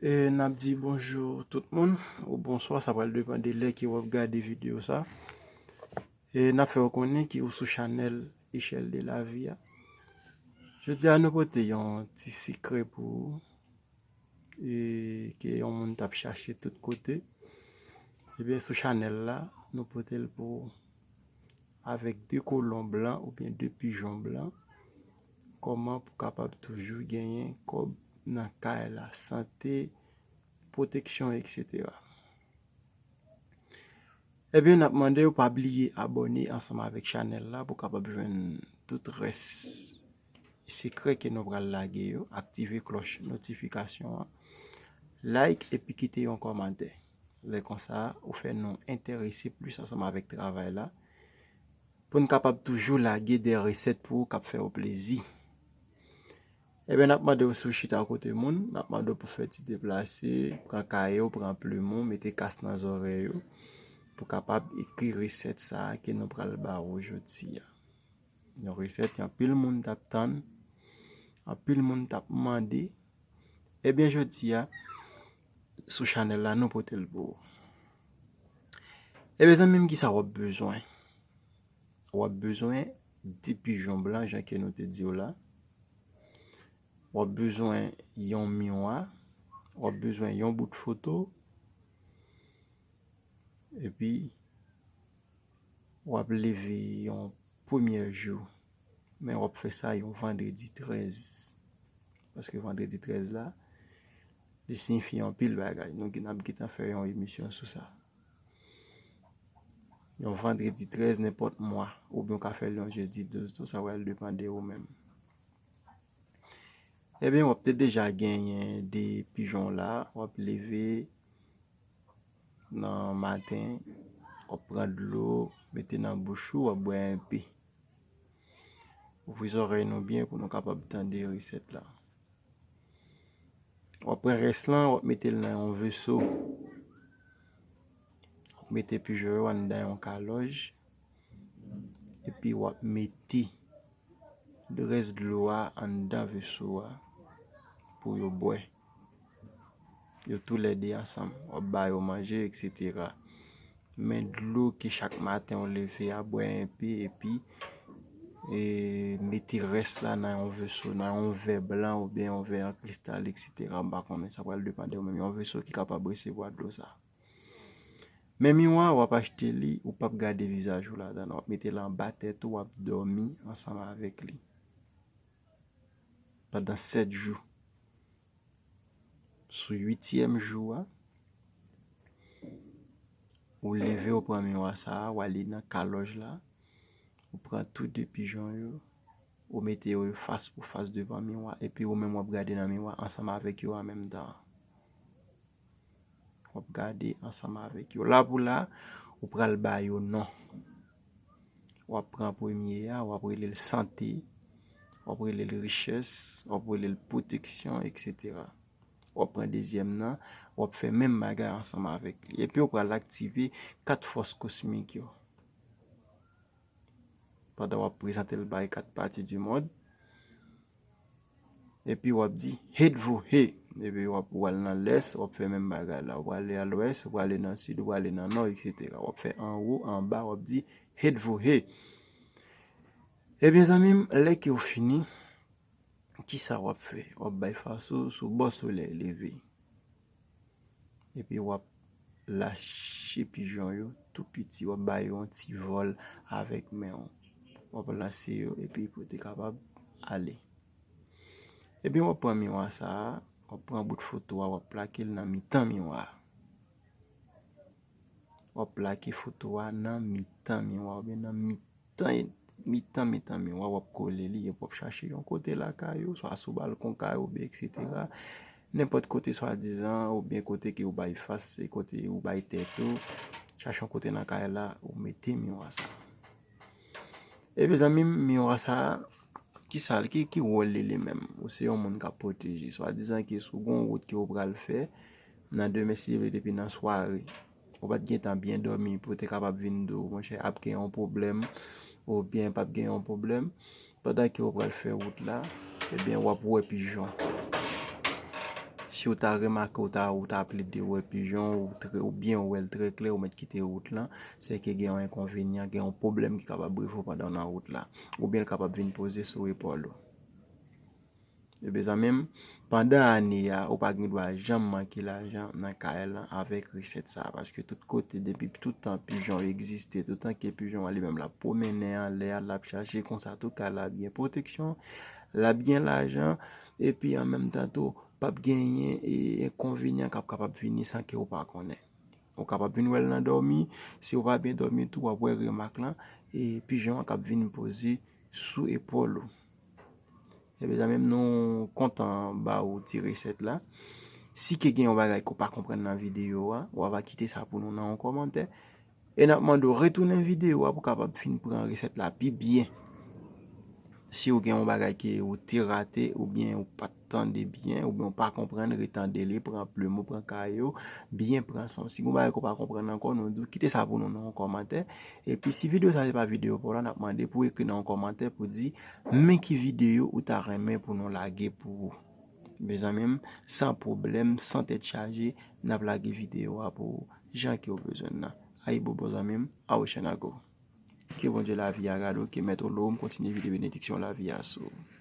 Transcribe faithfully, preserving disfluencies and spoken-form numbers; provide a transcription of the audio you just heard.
E n ap di bonjou tout moun, ou bonswa, sa pral depann de lè ke w ap gade videyo sa. E n ap fè w konnen ke ou sou chanèl Echèl de Lavi a. Jodi a, nou pote yon ti sekrè pou ou, e ke yon moun t ap chache tout kote. Ebyen, sou chanèl la, nou pote l pou ou. Avèk de kolon blan oubyen de pijon blan, kòman pou kapab toujou genyen kòb nan kay la, sante, pwoteksyon, etsetera. Ebyen, n ap mande w pa bliye abòne ansanm avèk chanèl la pou kapab jwenn tout rès sekrè ke nou pral lage yo, aktive klòch notifikasyon an, like epi kite yon kòmantè. Lè konsa, ou fè nou enterese plis ansanm avèk travay la, pou n kapab toujou lage de resèt pou ou k ap fè w plezi. Ebyen, n ap mande w si w chita kote moun, n ap mande w pou fè ti deplase, pran kaye w, pran plim ou, mete kas nan zòrèy ou, pou kapab ekri resèt sa a ke nou pral ba ou jodi a. Yon resèt ke anpil moun t ap tann, anpil moun t ap mande. Ebyen, jodi a, sou chanèl la, nou pote l pou ou. Ebyen, zanmi m, kisa w ap bezwen? W ap bezwen de pijon blan, jan ke nou te di w la. W ap bezwen yon miwa. W ap bezwen yon bout foto. Epi, w ap leve yon premye jou. Men w ap fè sa yon vandredi trèz. Paske vandredi trèz la, li siyifi anpil bagay. Nou gen, n ap gentan fè yon emisyon sou sa. Yon vandredi trèz nenpòt mwa, oubyen w ka fè l yon jedi douz tou, sa pral depann de ou menm. Ebyen, w ap te deja genyen de pijon la, w ap leve nan maten, w ap pran dlo, mete nan bouch ou, w ap bwè enpe. Ouvri zòrèy nou byen pou nou kapab tande resèt la. W ap pran rès lan, w ap mete l nan yon veso. W ap mete pijon yo anndan yon kalòj. Epi w ap mete rès dlo a anndan veso a pou yo bwè. Yo toulède ansanm. W ap ba yo manje, etsetera. Men dlo ke chak maten w leve a, bwè enpe, epi, e, mete rès la nan yon veso, nan yon vè blan oubyen yon vè an kristal, etsetera. M pa konnen, sa pral depann de ou menm. Yon veso ki kapab resevwa dlo sa. Men miwa, w ap achte li, ou p ap gade vizaj ou ladan l. W ap mete l anba tèt ou, w ap dòmi ansanm avèk li pandan sèt jou. Sou uityèm jou a, ou leve, ou pran miwa sa a, ou ale nan kalòj la, ou pran tou de pijon yo, ou mete yo fas pou fas devan miwa, epi ou menm w ap gade nan miwa ansanm avèk yo an menm tan. W ap gade ansanm avèk yo. La pou la, ou pral ba yo non. W ap pran premye a, w ap rele l sante, w ap rele l richès, w ap rele l pwoteksyon, etsetera. W ap pran dezyèm nan, w ap fè menm bagay ansanm avèk li. Epi w pral aktive kat fòs kosmik yo. Pandan w ap prezante l bay kat pati di mond. Epi w ap di, "Hetvo he." Epi w ap, w al nan lès, w ap fè menm bagay la. W prale a lwès, w prale nan sid, w prale nan nò, etsetera. W ap fè anwo, anba, w ap di, "Hetvo he." Ebyen, zanmi m, lè ke w fini, kisa w ap fè? W ap bay fas ou sou bò solèy leve. Epi w ap lache pijon yo tou piti, w ap ba yo yon ti vòl avèk men w. W ap lanse yo epi pou te kapab ale. Epi w ap pran miwa sa a, w ap pran bout foto a, w ap plake l nan mitan miwa a. W ap plake foto a nan mitan miwa oubyen nan mitan, mitan, mitan miwa, w ap kole li, epi w ap chache yon kote lakay ou, swa sou balkon kay ou, oubyen etsetera. Nenpòt kote, swadizan, oubyen kote ke ou bay fas, se kote ou bay tèt ou, chache yon kote nan kay la, ou mete miwa sa. Ebyen, zanmi m, miwa sa, ki sa l, ki, ki wòl li, li menm? Ou se yon moun k ap pwoteje. Swadizan ke si w gen yon wout ke ou pral fè, nan demen, si Dye vle, depi nan sware, ou pa t gentan byen dòmi pou te kapab vin di w, monchè, ap gen yon pwoblèm, oubyen p ap gen yon pwoblèm. Pandan ke ou pral fè wout la, ebyen, w ap wè pijon. Si w ta remake, w ta, w ta plede wè pijon, ou trè, oubyen w wè l trè klè, ou mèt kite wout lan, se ke gen yon enkonvenyan, gen yon pwoblèm ki kapab rive w pandan w nan wout la. Oubyen l kapab vin poze sou epòl ou. Ebyen, zanmi m, pandan ane a, ou pa gen dwa janm manke lajan nan kay lan avèk resèt sa a, paske tout kote, depi tout tan pijon yo egziste, tout tan ke pijon an li menm l ap pwomennen anlè a, l ap chache konsa, tou kay la ap gen pwoteksyon, l ap gen lajan, epi an menm tan tou, p ap genyen e, enkonvenyan k ap kapab vini san ke ou pa konnen. Ou kapab vin wè l nan dòmi, si ou pa byen dòmi tou, w ap wè remak lan, e pijon an k ap vin poze sou epòl ou. Ebyen, zanmi m, nou kontan ba ou ti resèt la. Si ke gen yon bagay ke w pa konprann nan videyo a, w ava kite sa pou nou nan yon kòmantè. E n ap mande w retounen videyo a pou w kapab fin pran resèt la pi byen. Si w gen yon bagay ke ou te rate, oubyen ou pa t tande byen, oubyen ou pa konprann, retande li, pran plim ou, pran kaye w, byen pran san w. Si gen yon bagay ke w pa konprann ankò, nou di w kite sa pou nou nan yon kòmantè. Epi si videyo sa se pa videyo pa w la, n ap mande pou w ekri nan yon kòmantè pou di men ki videyo ou ta renmen pou nou lage pou ou. Mezanmi m, san pwoblèm, san tèt chaje, n ap lage videyo a pou ou jan ke w bezwen l nan. Ayibobo zanmi m, Awo Chènago. Ke Bondye lavi a gade w, ke Mèt Olom kontinye vide benediksyon lavi a sou ou.